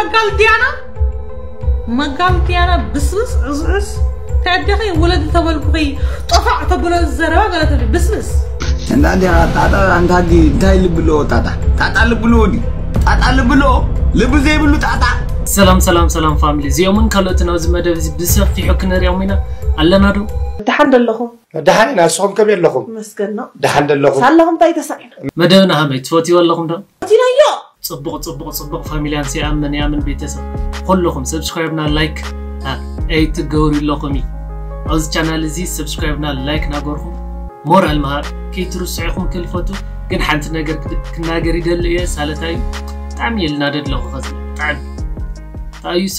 መጋል ዲያና መጋል ዲያና ብስብስ ዕስዕስ። ታዲኺ ውለድ ተበልኩኺ ጠፋዕ ተብሎ ዘረባ ገለ ትብል ብስብስ። እንዳ እንዲያ ጣጣ ኣንታ ዲ እንታይ ልብሎ ጣጣ ጣጣ ልብሎ ዲ ጣጣ ልብሎ ልብ ዘይብሉ ጣጣ። ሰላም ሰላም ሰላም ፋሚሊ፣ እዚኦምን ካልኦትን ኣብዚ መደብ እዚ ብሰፊሑ ክንሪኦም ኢና። ኣለና ዶ? ደሓን ደለኹም? ደሓን ኢና፣ ንስኹም ከመይ ኣለኹም? መስገን ነው። ደሓን ደለኹም? ሳለኹም እንታይ ተሰሚዕና? መደብና ከመይ ትፈትይዎ ኣለኹም ዶ? ፈቲናዮ። ጽቡቕ ጽቡቕ ጽቡቕ ፋሚልያንስ ይኣምን ይኣምን ቤተሰብ ኩልኹም ሰብስክራይብና ላይክ ኣይትገብሩ ኣለኹም እዩ። ኣብዚ ቻናል እዚ ሰብስክራይብና ላይክ ናገርኹም ሞራል ምሃብ ከይትርስዑኹም ክልፈቱ። ግን ሓንቲ ነገር ክናገር ይደሊ እየ ሳለታይ ብጣዕሚ እየ ልናደድ ኣለኹ። ከዚ ብጣዕሚ ተኣይሱ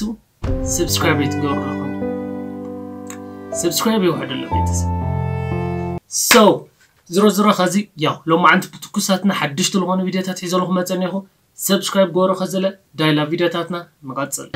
ሰብስክራይብ ኣይትገብሩ ኣለኹም። ሰብስክራይብ ይውሕድ ኣሎ ቤተሰብ። So ዝሮ ዝሮ ኸዚ ያው ሎማዓንቲ ብትኩሳትና ሓድሽቲ ዝኾኑ ቪዲዮታት ሒዘ ኣለኹ መፀ እኒኹ። ሰብስክራይብ ጎሮ ኸዘለ ዳይላ ቪዲዮታትና ንቐፅል።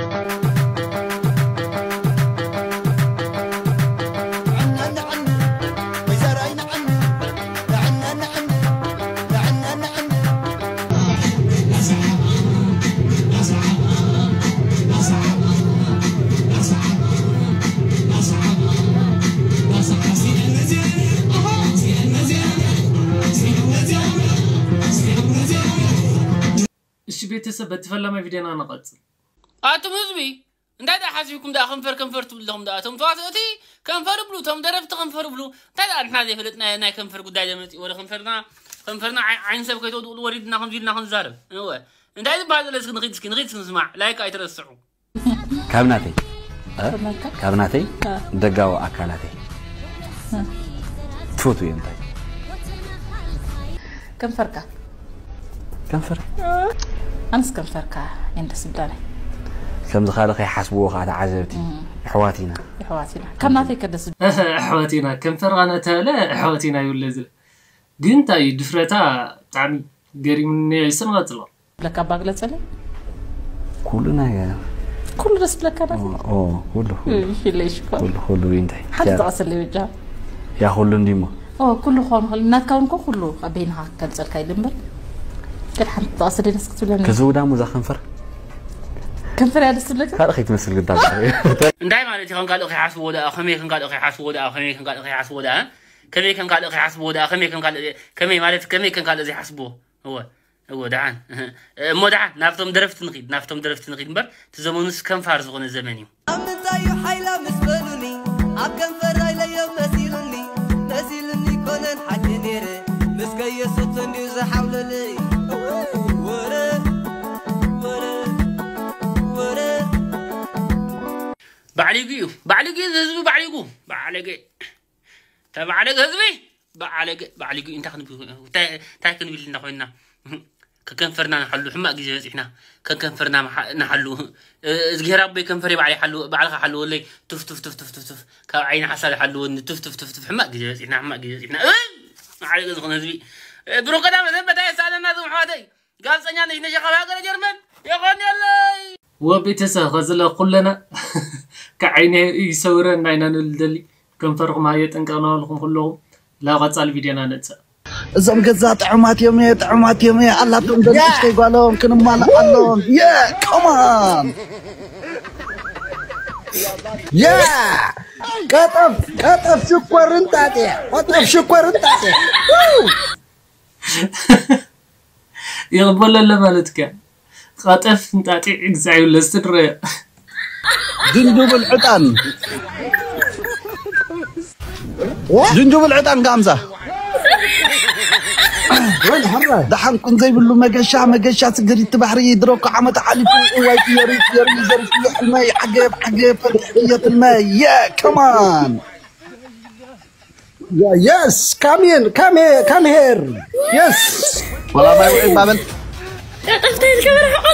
እሺ ቤተሰብ በቲ ፈላማይ ቪድዮና ንቐጽል። ኣቱም ህዝቢ እንታይ ደኣ ሓሲብኩም ደኣ ከንፈር ከንፈር ትብሉ ኣለኹም ደኣ እቶም ተዋስእቲ ከንፈር ብሉ እቶም ደረፍቲ ከንፈር ብሉ እንታይ ደኣ ንሕና ዘይፈለጥና ናይ ከንፈር ጉዳይ ደመፂ ወደ ከንፈርና ከንፈርና ዓይን ሰብ ከይተውድቕሉ ወሪድና ከምዚ ኢልና ክንዛረብ እወ እንታይ ዝበሃል ዘሎ እስኪ ንኺድ እስኪ ንኺድ እስኪ ንስማዕ ላይክ ኣይትረስዑ ካብ ናተይ ካብ ናተይ ደጋዊ ኣካላተይ ትፈትውዮ እንታይ ከንፈርካ ከንፈር ኣንስ ከንፈርካ እየን ደስ ዝብላኒ ከምዚ ካልእ ከይሓስብዎ ከዓ ተዓዘብቲ ኣሕዋት ኢና ኣሕዋት ኢና ካብ ናተይ ከደስ ኣሕዋት ኢና ከንፈርካ ናተለ ኣሕዋት ኢና ይብለ ዝለ ግን እንታይ ድፍረታ ብጣዕሚ ገሪምኒ ይስን ቀጽሎ ብለካ ኣባ ግለጸለይ ኩሉ ነገር ኩሉ ደስ ብለካ ዳ ኦ ኩሉ ሽለሽ እኮ ኩሉ ኩሉ እንታይ ሓንቲ ጠቐሰለይ በጃ ያ ኩሉ እንዲሞ ኦ ኩሉ ኾን ኹል ናትካ እውን እኮ ኩሉ ኣበይንኻ ክገልጸልካ ኢሉ እምበር ግን ሓንቲ ጠቐሰለይ ደስ ክትብለኒ ከዝውዳ ሙዛ ከንፈር ከንፈር እያ ደስ ትብለካ ካልእ ከይትመስል ግዳ እንታይ ማለት እዩ ከም ካልእ ከይሓስብዎ ደኣ ከመይ ከም ካልእ ከይሓስብዎ ደኣ ከመይ ከም ካልእ ከይሓስብዎ ደኣ ከመይ ከም ካልእ ከይሓስብዎ ደኣ ከመይ ከም ካልእ ከመይ ማለት ከመይ ከም ካልእ ዘይሓስብዎ እወ እወ ደሓን እሞ ደሓን ናብቶም ደረፍቲ ንኺድ ናብቶም ደረፍቲ ንኺድ እምበር እቲ ዘመኑስ ከንፋር ዝኾነ ዘመን እዩ ኣብ ምንታይ እዩ ሓይላ ምስ በሉኒ ኣብ ከንፈራይ ለዮም መሲሉኒ መሲሉኒ ኮነን ሓቂ ነይረ ምስ ከየሱት እንድዩ ዝሓውለለይ ወረ ወረ ወረ ባዕሊጉ እዩ ባዕሊጉ እዩ ህዝቢ ባዕሊጉ ባዕለገ ተባዕለገ ህዝቢ ባዕለገ ባዕሊጉ እንታይ ክንብል እንታይ እንታይ ክንብል ኢና ኮይና ከከንፈርና ንሓሉ ሕማቅ ግዜ በፂሕና ከከንፈርና ንሓሉ እዝግሄር ኣቦይ ከንፈሪ ባዕለይ ሓሉ ባዕልካ ሓልወለይ ቱፍ ቱፍ ቱፍ ቱፍ ቱፍ ቱፍ ካብ ዓይኒ ሓሳድ ሓልወኒ ቱፍ ቱፍ ቱፍ ቱፍ ሕማቅ ግዜ በፂሕና ሕማቅ ግዜ በፂሕና ማዕለገ ዝኾነ ህዝቢ ብሩክ ቀዳመ ሰንበት ኣየሳእነና ዝምሕዋተይ ጋብፀኛ ነሽ ነሽ ካብ ሃገረ ጀርመን የቐንየለይ ወቤተሰብ ከዝለ ኩለና ከዓይነ ይሰውረ እናይና ንልደሊ ከንፈርኩም ሃየ ጠንቀቕና በልኩም ኩለኹም ናብ ቀጻሊ ቪድዮና ነጽእ እዞም ገዛ ጥዑማት እዮም ጥዑማት እዮም ኣላቶም ደንሽ ከይጓሎም ክንማልኣሎም የ ከማን የ ቀጠፍ ቀጠፍ ሽኮር እንጣጤ ቀጠፍ ሽኮር እንጣጤ ይቕበሎ ኣሎ ማለት ከ ቀጠፍ እንጣጢዕ ግዛዕ ይብለ ዝትድረዮ ዝንጅብል ዕጣን ዝንጅብል ዕጣን ጋምዛ ደሓን ቁን ዘይብሉ መገሻ መገሻ ስግሪት ባሕሪ ድሮኮ ዓመት ሓሊፉ እዋይ የሪ የሪ ዘርፊ ሕልመይ ዓገብ ዓገብ ፈልጥየትልመ የ ከማን Yes, come in, come here, come here. Yes. Wala may ulit babel. Tataftahin ka na ako.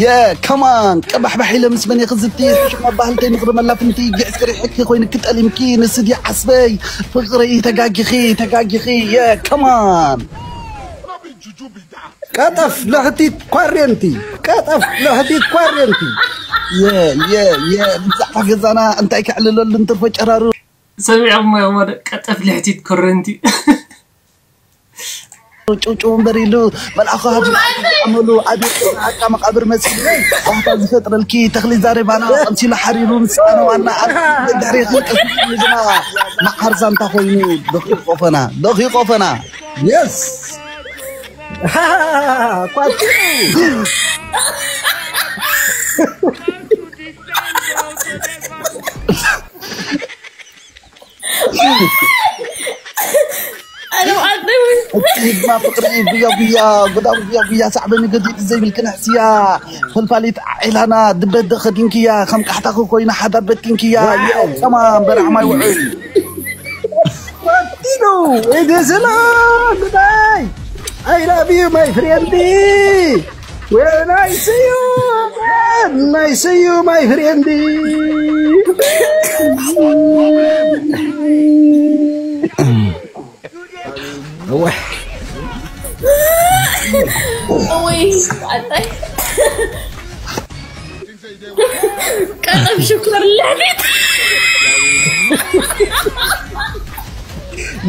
Yeah, come on. Kabax baxay la misbani khazati. Xuma bahal tay naqra mala finti. Gi'skari xikki khoyni kit alimki. Nasidi asbay. Faqri tagagi khi, tagagi khi. Yeah, come on. ቀጠፍ ልሕቲት ኳሬንቲ ቀጠፍ ልሕቲት ኳሬንቲ ብዛዕባ ገዛና እንታይ ከዕልለሉ እንትርፎ ጨራሩ ሰሚዖም ማዮማደ ቀጠፍ ልሕቲት ኮረንቲ ጭውጭው እምበር ኢሉ መልኣኹ ሃብ ኣመሉ ኣብ ኣቃ መቃብር መሲሉ ባህታ ዝፈጥረልኪ ተኽሊ ዛሬ ባና ቀምሲሉ ሓሪሩ ምስ ኣነ ዋና ኣብ ድሕሪ ክንቀስ ዝና መዓር ዛንታ ኮይኑ ደኺ ቆፈና ደኺ ቆፈና የስ ኳቲ أنا وعدني ህዝባ ፍቅሪ ጉያ ጉያ ጉዳም ጉያ ጉያ ሳዕበኒ ገዲድ ዘይብል ክነሕስያ ፈልፋሊት ዒላና ድበደ ከዲንክያ ከም ቃሕታኺ ኮይና ሓዳር በቲንክያ የው ከማን በረዕ ማይ ውዕል ዲኖ ወደ ሰላም ጉዳይ I love you my friend when I see you when I see you my friend ወይ ኣጣይ ቀጠብ ሽኮር ለሊት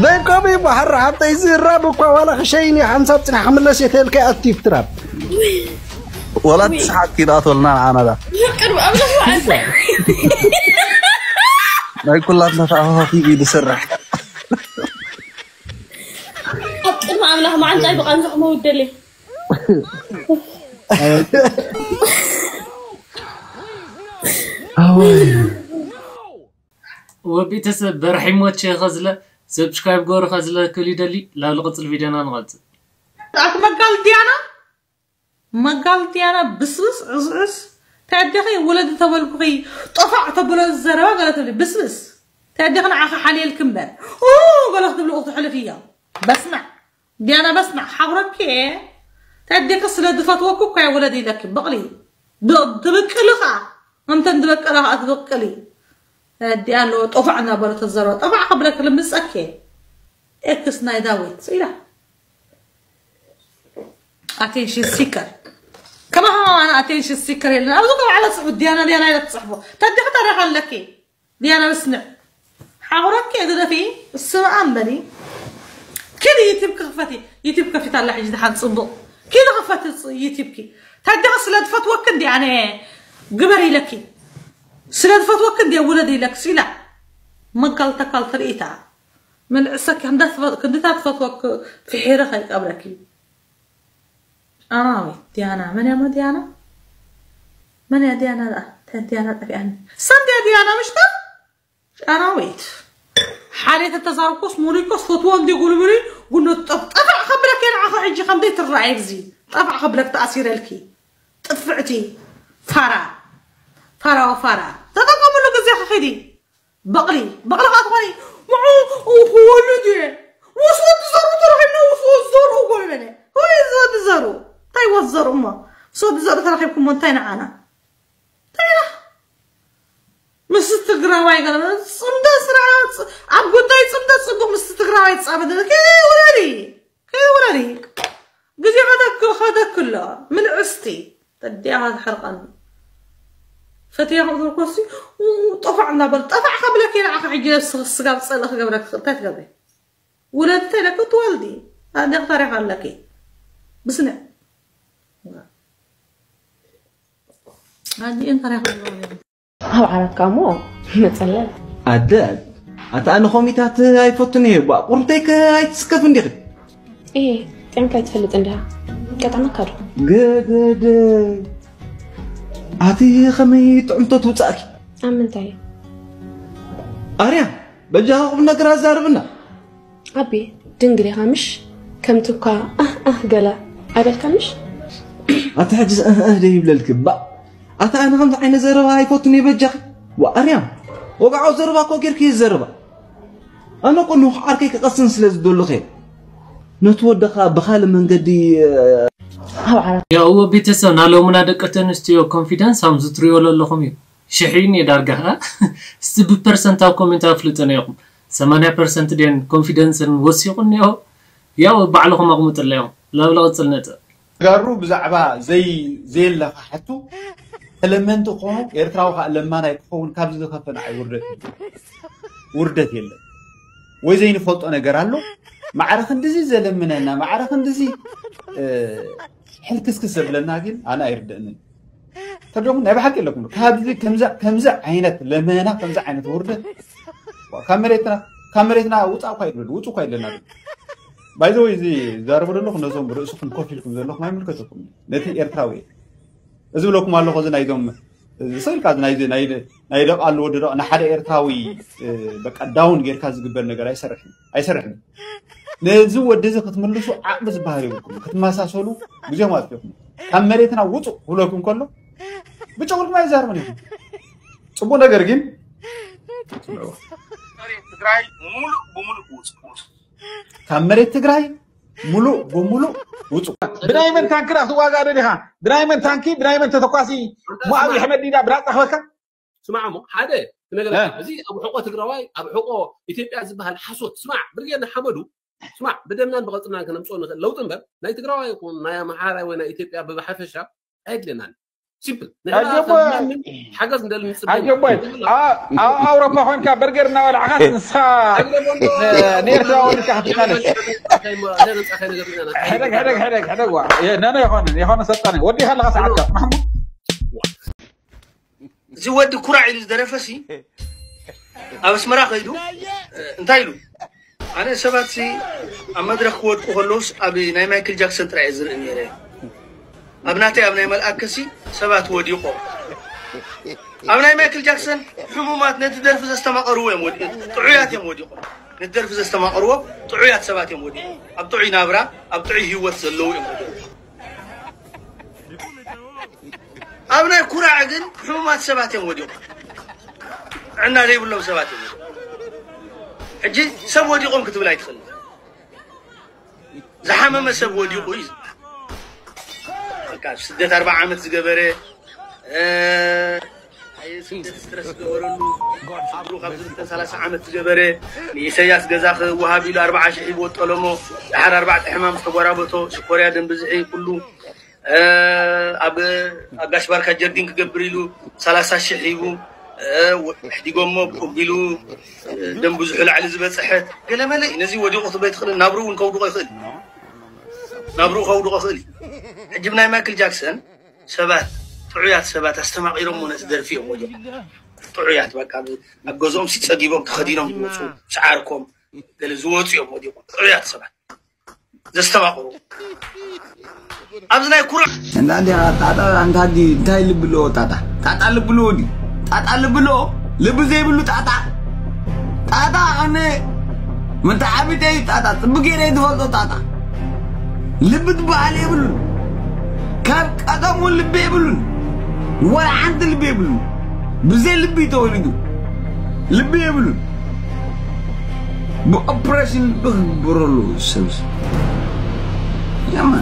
ደንቆም ይበሃር ሓብተይ ዝራብ እኳ ዋላ ክሸይን እዩ ሓንሳብ ፅናሕ ክምለስ የተልከ ኣክቲቭ ትራብ ወላ ትስሓቂ ዳኣቶልና ንዓና ዳ ቅርብ ኣምላኽ መዓልቲ ናይ ኩላትና ተኣፋፊ እዩ ዝስራሕ ኣብ ቅድሚ ኣምላኽ መዓልቲ ኣይብቓን ዝቕመ ውደለይ ወቢተሰብ በርሒሞቼ ኸዝለ ሰብስክራይብ ገሩ ኸዝለ ክል ይደሊ ላብ ልቕፅል ቪድዮና ንቐፅል ኣቲ መጋል ዲያና መጋል ዲያና ብስብስ ዕስዕስ ተዲኺ ውለዲ ተበልኩኺ ጠፋዕ ተብሎ ዘረባ ገለ ትብሊ ብስብስ ተዲኺ ንዓኺ ሓልየልኪ እምበር ኡ ገለ ክትብሊ ክትሕልፍ እያ በስማዕ ዲያና በስማዕ ሓቑረኪ ተዲኺ ስለ ዝፈትወኩ እኳ ውለዲ ኢለኪ በቕሊ ትብቅሊ ኸዓ ከምተን ዝበቀላ ኸዓ ትብቅሊ ተዲኣ ኣለዎ ጠፋዕ እናበሎ ተዘረባ ጠፋዕ ከብለኪ ልምፀኪ ኤክስ ናይ ዳዊት ኢላ attention seeker ከማኻ ኣነ attention seeker የለን ኣብዚ ከም ዓለ ፅሑፍ ዲያና ዲያና ኢለ ትፅሕፎ ተዲኺ ታሪኽ ኣለኪ ዲያና ምስምዕ ሓቑረኪ ግደፊ ስምኣ እምበሊ ኪዲ ዩቲብ ክኽፈቲ ዩቲብ ከፊታ ኣላ ሕጂ ድሓን ፅቡቕ ኪዲ ክፈቲ ዩቲብኪ ተዲኺ ስለ ዝፈትወኪ እንዲ ኣነ ግበር ኢለኪ ስለ ዝፈትወኪ እንዲ ውለድ ኢለኪ ስኢላ መጋል ተካል ትርኢታ ምልዕሰኪ ክንድታት ትፈትወኪ ፍሒረ ከይቀብረኪ ኣራዊት ዲያና መን እያ ዲያና መን እያ ዲያና ደኣ እንታይ ዲያና ጠፊኣኒ ሰንድያ ዲያና ምሽታ ኣራዊት ሓደ ተተዛርኮስ ሙሉኮስ ፈትዎ እንዲ ጉልብሪ ጉኖ ጠፍጠፋዕ ከብለክ የንዓኸ ሕጂ ከምደይ ትረኣይ ብዚ ጠፋዕ ከብለክ ተኣሲረልኪ ጥፍዕቲ ፋራ ፋራ ወፋራ ተጠቀምሉ ግዜ ክኺዲ በቕሊ በቕሊ ከዓ ትኾኒ ምዑ ክወልድ እየ ምስ ወዲ ዘርኡ ተረኺብና ምስ ወዲ ዘርኡ ጎልበነ ወይ ምስ ወዲ ዘርኡ እንታይ ወዲ ዘርኡ እሞ ምስ ወዲ ዘርኡ ተረኺብኩሞ እንታይ ንዓና እንታይ ኢና ምስ ትግራዋይ ገለ ጽምዶ ስራ ኣብ ጉዳይ ጽምዶ ጽቡቅ ምስ ትግራዋይ ጻመደ ከይውረዲ ከይውረዲ ግዜ ከደክል ከደክሎ ምልዕስቲ ተዲኣ ክትሕርቀኒ ፈትያ ከምዝበልኮሲ ጠፋዕ እናበል ጠፋዕ ከብለኪ ንዓኻ ሕጂ ነብስኺ ስጋ ብፀልእ ክገብረኪ ክእል እንታይ ትገብሪ ውለዲ ተይለኪ ትወልዲ ኣዴኺ ታሪኽ ኣለኪ ብስነ ኣዲኤን ታሪኽ ኣለዎ ኣብ ዓራት ከኣ እሞ መጸለል። ኣደ ኣታ ኣነ ኮሚታት ኣይፈቱን እየ ባ ቁርንተይ ከ ኣይትስከፍ እንዲኺ እየ ጥዕምካ ኣይትፈልጥ እንዲኻ ቀጠመካ ዶ ገደደ ኣቲ ኸመይ ጥዕምቶ ትውጻእኪ ኣብ ምንታይ ኣርያ በጃኻ ቁም ነገር ኣዛርብና ኣቢ ድንግል ኢኻ ምሽ ከምቲ እኳ ኣህ ኣህ ገለ ኣይበልካ ምሽ ኣቲ ሕጅስ እህ እህ ደይብለልኪ ባ ኣታ ኣነ ከምዚ ዓይነት ዘረባ ኣይፈቱን እየ በጃኺ። ዋእ ኣርያም ወግዓዊ ዘረባ እኮ ጌርኪ እዩ ዘረባ። ኣነ እኮ ንውሕ ዓርከይ ክቐስን ስለ ዝደለኹ እየ ነቲ ወደኻ ብኻልእ መንገዲ ኣብ ዓራት ያው ቤተሰብ ናሎምና ደቂ ተንስትዮ ኮንፊደንስ ሃምዚ ትሪኦ ለለኹም እዩ ሽሕ እዩ እኔ ዳርጋ እስቲ ብፐርሰንት ኣብ ኮሜንት ኣፍልጡና ኢኹም ሰማንያ ፐርሰንት ድየን ኮንፊደንስን ወሲኹ እኒኦ ያው ባዕልኹም ኣቕምጡለይ ኢኹም ላብ ልቕፅል ነጥብ ተጋሩ ብዛዕባ ዘይ ዘየለካ ሕቱ ተለመንቲ ክኾኑ ኤርትራዊ ከዓ ለማናይ ክኸውን ካብዚ ዝኸፈ ንዓይ ውርደት የለን። ውርደት የለን ወይ ዘይንፈልጦ ነገር ኣሎ ማዕረ ክንድዚ ዘለምነና፣ ማዕረ ክንድዚ ሕልክስክስ ዘብለና ግን ኣነ ኣይርደእንን። ተደኹም ናይ ብሓቂ ኣለኩም። ካብዚ ከምዚ ከምዚ ዓይነት ለመና፣ ከምዚ ዓይነት ውርደት ካብ መሬትና ካብ መሬትና ውፃእ እኳ ይብል ውፁ እኳ ይለና። ባይዘወይ እዚ ዛረቡ ዘለኹ ነዞም ርእስኹም ኮፍ ኢልኩም ዘለኹም ኣይምልከተኩም። ነቲ ኤርትራዊ እዚ ብለኩም ኣለኹ። እዚ ናይዞም ስልካ ናይ ናይ ናይ ደቃሉ ወዲ ደቃ ንሓደ ኤርትራዊ በቃ ዳውን ጌርካ ዝግበር ነገር ኣይሰርሕን ኣይሰርሕን። ነዚ ወዲ እዚ ክትምልሱ ዓቕሚ ዝበሃል የብልኩም። ክትመሳሰሉ ግዜኹም ኣጥፊእኩም። ካብ መሬትና ውፁ ክብለኩም ከሎ ብጨጉልኩም ኣይዛርብን ኢኹም። ፅቡቅ ነገር ግን ትግራይ ሙሉእ ብሙሉእ ውፁ። ካብ መሬት ትግራይ ሙሉእ ብሙሉእ ውፁ። ብናይ መን ታንኪ ዳ ክትዋጋእ ደሊኻ? ብናይ መን ታንኪ ብናይ መን ተተኳሲ? ሞኣብ ይሕመድ ዲዳ ብራፃ ክበካ? ስማዕ እሞ ሓደ ክነግረካ፣ እዚ ኣብ ሕቆ ትግራዋይ ኣብ ሕቆ ኢትዮጵያ ዝበሃል ሓሶት። ስማዕ ብርጌድ ንሓመዱ፣ ስማዕ ብደምናን ብቐፅናን ከነምፅኦ ንኽእል ለውጢ እምበር ናይ ትግራዋይ ይኹን ናይ ኣምሓራይ ወይ ናይ ኢትዮጵያ ብሓፈሻ ኣየድልየናን። ሲምፕል። ንሕና ኣጀቦይ። ከም ማንም ሓገዝ እንደል ንፅበ ኣጀቦይ ኣብ ኣውሮፓ ኮንካ በርገር እናበላዕካ ንስኻ ንኤርትራ ወዲካ ክትቃለስ ሕደግ ሕደግ ሕደግ ሕደግ ዋ ነነ ይኾነ ይኾነ ሰልጣነ ወዲኻ ኣለኻ ሰዓትካ ማሕሙድ እዚ ወዲ ኩራዕ ኢሉ ዝደረፈ ሲ ኣብ ኣስመራ ከይዱ እንታይ ኢሉ ኣነ ሰባት ሲ ኣብ መድረክ ክወድቁ ከለውስ ኣብ ናይ ማይክል ጃክሰን ጥራይ ዝርኢ ነይረ ኣብ ናተይ ኣብ ናይ መልኣከ ሲ ሰባት ወዲቆም ኣብ ናይ ማይክል ጃክሰን ሕሙማት ነቲ ደርፊ ዘስተማቐርዎ እዮም ወዲቆም ጥዑያት እዮም ወዲቆም ነቲ ደርፊ ዘስተማቐርዎ ጥዑያት ሰባት እዮም ወዲቆም ኣብ ጥዑይ ናብራ ኣብ ጥዑይ ህይወት ዘለዉ እዮም ወዲቆም ኣብ ናይ ኩራዕ ግን ሕሙማት ሰባት እዮም ወዲቖም ጥዕና ዘይብሎም ሰባት እዮም ወዲቖም ሕጂ ሰብ ወዲቖም ክትብል ኣይትኽእል ዝሓመመ ሰብ ወዲቑ እዩ በቃ ስደት ኣርባ ዓመት ዝገበረ ስደት ስትረስ ዝገበረሉ ስድሩ ካብ ዝልተ ሰላሳ ዓመት ዝገበረ ንኢሰያስ ገዛ ክወሃብ ኢሉ ኣርባዓ ሽሕ ሂብዎ ጠለሞ ድሓር ኣርባዕተ ሕማም ዝተጎራበቶ ሽኮርያ ደም ብዝሒ ኩሉ ኣብ ኣጋሽ ባርካ ጀርዲን ክገብር ኢሉ ሰላሳ ሽሕ ሂቡ ኣሕዲጎሞ ቁቢሉ ደም ብዙሑ ላዕሊ ዝበፅሐት ገለመለ እዩ ነዚ ወዲቑ ክትበይ ትኽእል ናብሩ እውን ከውድቆ ይኽእል ናብሩ ከውድቆ ይኽእል እዩ ሕጂ ብናይ ማይክል ጃክሰን ሰባት ጥዑያት ሰባት ኣስተማቒሮሞ ነቲ ደርፊ እዮም ወዲቑ ጥዑያት በቃ ኣብ ገዝኦም ሲፀጊቦም ተኸዲኖም ዝወፁ ሰዓርኮም ገለ ዝወፁ እዮም ወዲቑ ጥዑያት ሰባት ዘስተባቕሩ ኣብዚ ናይ ኩራ እንዳ እንዲያ ጣጣ ኣንታ ዲ እንታይ ልቢ ኣለዎ ጣጣ ጣጣ ልቢ ኣለዎ ዲ ጣጣ ልቢ ኣለዎ ልቢ ዘይብሉ ጣጣ ጣጣ ኣነ መተዓቢተይ ጣጣ ጽቢ ገይረ ዝፈልጦ ጣጣ ልቢ ትበሃል የብሉን ካብ ቀደሙ ልቢ የብሉን ወላ ሓንቲ ልቢ የብሉን ብዘይ ልቢ ተወሊዱ ልቢ የብሉን ብኦፕሬሽን ብክግበረሉ ሰብስ ያማ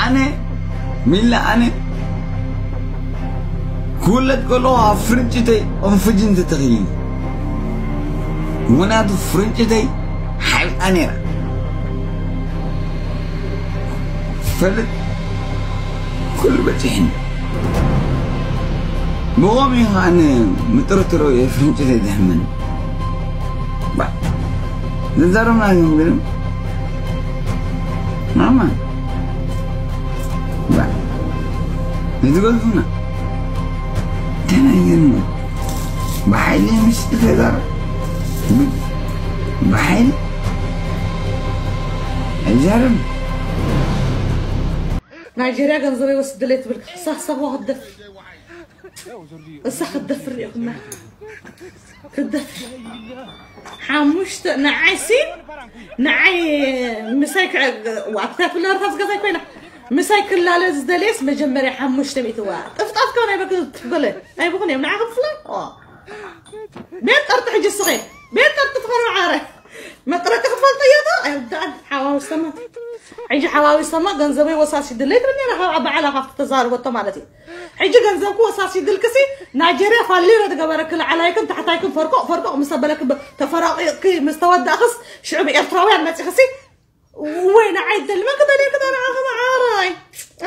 ኣነ ሚላ ኣነ ክውለድ ከለኹ ኣብ ፍርጭተይ ኦንፍጅን ተተኺሉ ምክንያቱ ፍርጭተይ ሓይጣ ነይራ ፈልጥ ኩሉ በፂሕኒ ብኸምኡ ከዓ ምጥርጥሮ የፍርንጭ ዘይትሕምን ዝዛረብና ግን ማማ ንትገልጹና ተናየን ብሓይሊ ምስጢር ተዛረብ ብሓይሊ ኣይዛረብ ናይጀርያ ገንዘበይ ወስድለይ ትብል ክሳሳዋ ክትደፍር እሳ ክትደፍር ሪኢኹማ ክትደፍር ሓሙሽተ ንዓይሲ ንዓይ ምሳይ ኣብታ ፍለርታ ዝገዛይ ኮይና ምሳይ ክላለ ዝደለየስ መጀመርያ ሓሙሽተ ሚእትዋ ጥፍጣፍካ ናይ በክ ትበለ ናይ ብኹን እዮም ንዓ ክፍላ ቤት ጠርጢ ሕጂ ስኸ ቤት ጠርጢ ትኾነ ዓረ መጥረቂ ክትፈልጠዮ ዶ ኣይውዳእን ሓዋውሰማ ሕጂ ሓዋዊሰማ ገንዘበይ ወሳሲድለይ ትብል ነራ ካብ ዓባዓላ ካብቲ ተዛረበቶ ማለት እዩ ሕጂ ገንዘብኪ ወሳሲድልክሲ ናይጀርያ ፋሊረ ዝገበረኪ ላዕላይክን ታሕታይክን ፈርቆቕ ፈርቆቕ ምስ ኣበለኪ ተፈራቒቕኪ ምስ ተወዳእክስ ሽዑ ብኤርትራውያን መፂኽሲ ወይ ንዓይ ደልመ ክበለኪ ዶ ንዓኺ መዓረይ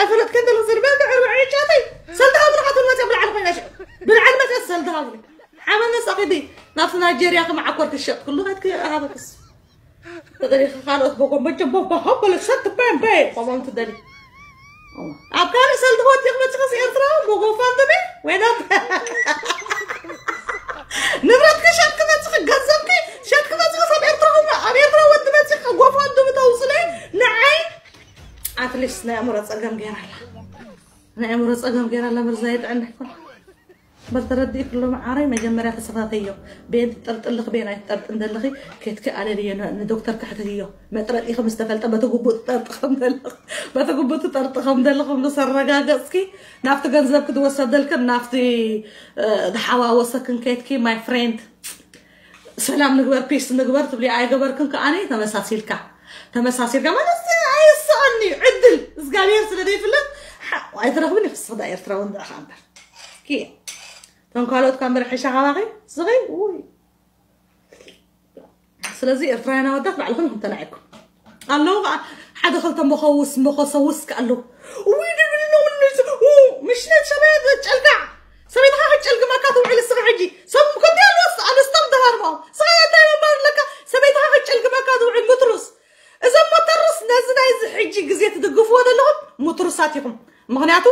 ኣይፈለጥክን ዘለኽሲ ድበልኪ ዕርባዒ ጫተይ ሰልዲ ሃብኒ ካትን መፅያ ብላዕሊ ኮይና ሽዑ ብላዕሊ መፅያ ሰልዲ ሃብኒ ሓመመ ጻኺዲ ናብቲ ናይጀርያ ከመዓኮር ክሸጥ ኩሉ ከትክ ኣሃበክስ ተደሪኸ ካልኦት በጎ መጀ ቦባ ሆበለ ሰት ባምበ ቆሞም ትደሊ ኣብ ካልእ ሰልዲ ወዲ ክመጽእ ከስ ኤርትራ ብጎፋንድሚ ወይና ንብረት ክሸጥ ክመጽእ ገንዘብኪ ሸጥ ክመጽእ ከስ ኣብ ኤርትራ ኣብ ኤርትራ ወዲ መጽእ ጎፋንድሚ ተውጽለ ንዓይ ኣትሊስት ናይ ኣእምሮ ጸገም ገይራ ኣላ ናይ ኣእምሮ ጸገም ገይራ ኣላ መርዛ የጥዕና ይኮን በር ተረዲእክሎ መዓረይ መጀመርያ ተሰታተዮ ቤን ትጠርጥልኽ ቤን ኣይትጠርጥን ዘለኺ ኬትኪ ኣለልዮ ንዶክተር ክሕተትዮ መጥረጢ ከም ዝተፈልጠ በቲ ግቡእ ትጠርጥ ከም ዘለኽ በቲ ግቡእ ትጠርጥ ከም ዘለኽ ምስ ኣረጋገጽኪ ናብቲ ገንዘብ ክትወሰደልክን ናብቲ ዝሓዋወሰክን ኬትኪ my friend ሰላም ንግበር ፒስ ንግበር ትብሊ ኣይገበርክን ከኣኒ ተመሳሲልካ ተመሳሲልካ ማለት ኣይስኣኒ ዕድል እግዚኣብሔር ስለ ዘይፍለጥ ኣይትረኽብን ይኽስኽዳ ኤርትራ ወንድዕኻ እምበር እቶም ካልኦት ካብ መርሒሻ ካባኺ ስኺ ውይ ስለዚ ኤርትራውያን ኣወዳት ባዕልኹም ኢኹም ተናዒኩም ኣለዉ ከዓ ሓደ ክልተ መኸውስ መኸሰውስ ከኣለዉ ውይ ድብልኖ ምሽ ነቲ ሰበየ ዘጨልጋዕ ሰበይትኻ ክጨልግመካ ትውዕል እስኻ ሕጂ ሰብ ከምዚ ኣለዎ ኣንስቶም ተሃርሞ ስኻ እንታይ ምባል ኣለካ ሰበይትኻ ክጨልግመካ ትውዕል ምትሩስ እዞም መተርስ ነዚ ናይዚ ሕጂ ግዜ ትድግፍዎ ዘለኹም ምትሩሳት ኢኹም ምኽንያቱ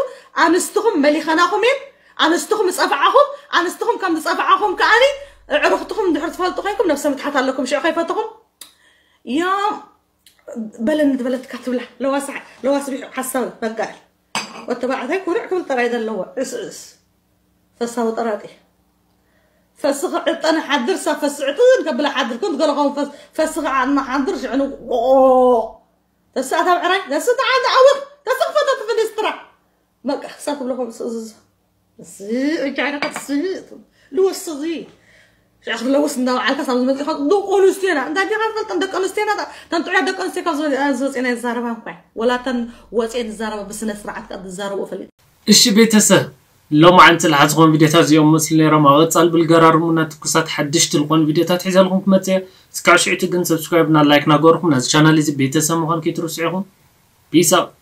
ኣንስትኹም መሊኸናኹም እየን ኣንስትኹም ዝጸፍዓኹም ኣንስትኹም ከም ዝጸፍዓኹም ከኣኒ ኣዕሩኽትኹም እንድሕር ትፈልጡ ኮይንኩም ነብሰ ምትሓት ኣለኩም ሽዑ ከይፈትኹም ዮም በለኒ ዝበለትካ ትብላ ለዋስቢሑ ሓሳብ በጋል ወተባዕታይ ኩርዕ ክብል ጥራይ ዘለዎ እስእስ ፈሳዊ ጠራጢ ፈስኺ ዕጠነ ሓድር ሳ ፈስዕጥን ከብላ ሓድር ኩንት ገለኾም ፈስኺ ዓጥና ሓድር ሽዕኑ ተስኣታ ብዕራይ ተስተ ዓንተ ኣውር ተስኽፈተ ትፍንስትራ በቃ ክሳብ ትብለኹም ስእዝዞ እዚ እጃይና ቀስ ልወስዚ ሽዕኽ ለውስ እንዳበዓልካ ሳብ ዝመፅእ ካብ ደቂ ኣንስትዮና እንታይ ዲኻ ትፈልጠን ደቂ ኣንስትዮና ተንጥዑያ ደቂ ኣንስትዮ ካብ ዝወፅና ይዛረባ እንኳ ወላተን ወፅኤን ዝዛረባ ብስነ ስርዓት ካብ ዝዛረቡ ፈሊጥ እሺ ቤተሰብ ሎማዓንቲ ዝሓዝኹም ቪድዮታት እዚኦም መስሉ ነይሮም ኣብ ቀፃሊ ብልገራርሙና ትኩሳት ሓድሽቲ ዝኾኑ ቪድዮታት ሒዘልኩም ክመፅእ እስካብ ሽዕቲ ግን ሰብስክራይብ እና ላይክ ናገርኩም ነዚ ቻናል እዚ ቤተሰብ ምዃን ከይትርስዑ ኢኹም ፒስ ኣውት